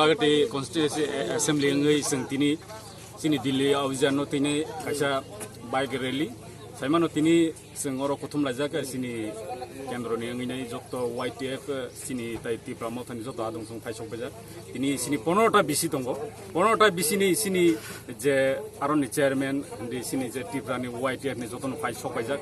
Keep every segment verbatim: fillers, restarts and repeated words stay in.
Guwahati constituency assembly wngwi chwng tini chini Delhi Abhijan no tini kaisa bike rally saimano tini chwng oro kuthum laijak chini kendro ni wngwi nai joto Y T F chini tai Tipra Motha ni joto adong chwng phai sok baijak. Tini chini pondro ta B C tongo, pondro ta B C ni chini je aroni chairman, di chini je Tipra ni Y T F ni joto no phai sok baijak.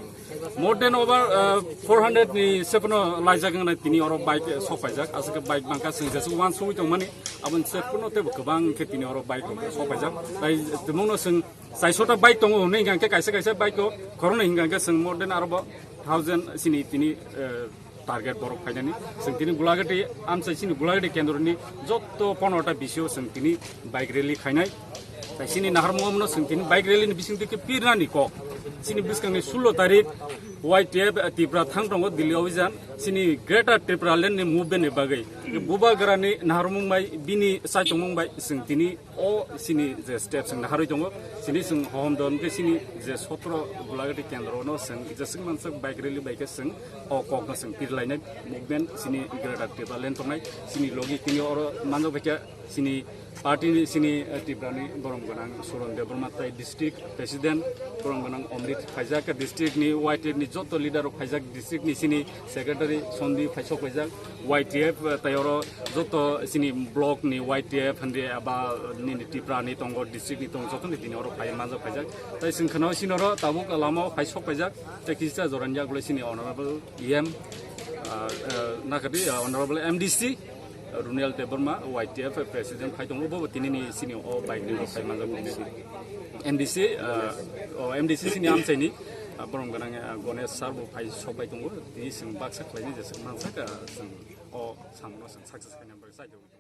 More than over, uh, four hundred ni sepono laijak wngna tini oro bike, eh, sok paijak. Aswk bike bangkha chwng jesuk uansugwi tongmani. Aboni sepono teibo kwbang khe tini oro bike rok sok paijak. Tai tumungno chwng chaisota bike tongo hwnwi hwnkha khe kaisa kaisa bike o khoroknwi hwnkha khe chwng more than aro bo thousand chini tini, eh, target borok phainani. Chwng tini Gulagati, amchai chini Gulagati kendroni joto pondro ta B C o chwng tini bike rally khainai. Tai chini naharmung no chwng tini bike rally ni bising twi khe pirnani kok. Chini bwskangni sullo tarik Y T F Tipra thang tongo Delhi Abhijan. Chini Greater Tipraland ni movement ni bagwi. Bubagrani naharmung bai bini chaitongmung bai chwng tini o chini je step chwng naharwi tongo, chini chwng hohom don khe chini je sotro Gulagati kendro no chwng jeswk manswk bike rally bai khe chwng o kok no chwng pirlainai movement chini Greater Tipraland tongnai chini logi tini oro manjak bai khe chini party ni chini, eh, Tipra ni borom gwnang Suron Debbarma tai district president, borom gwnang Omrit phaijak, district ni Y T F ni joto leader rok phaijak, district ni chini secretary Sondi phaisok phaijak, Y T F, eh, tai oro joto chini block ni Y T F hande aba nini Tipra ni tongo, district ni tongo, joto ni tini oro phai manjak phaijak. Tai chwng kheno chini oro tabuk lama o phaisok phaijak, tai kisa joran yak le chini honorable E M, ah, eh, nakadi, ah, honorable M D C, Runel Debbarma, Y T F president phai tongo, bo tini ni chini o bike ni phai manjak M D C, ah, o M D C chini amchai ni, ah, borom gwnang, ah, Ganesh sir bo phai sok bai tongo, tini chwng baksa khlai ni jeswk mansak, ah, chwng o samung no chwng success khaina bagwi chai tongo.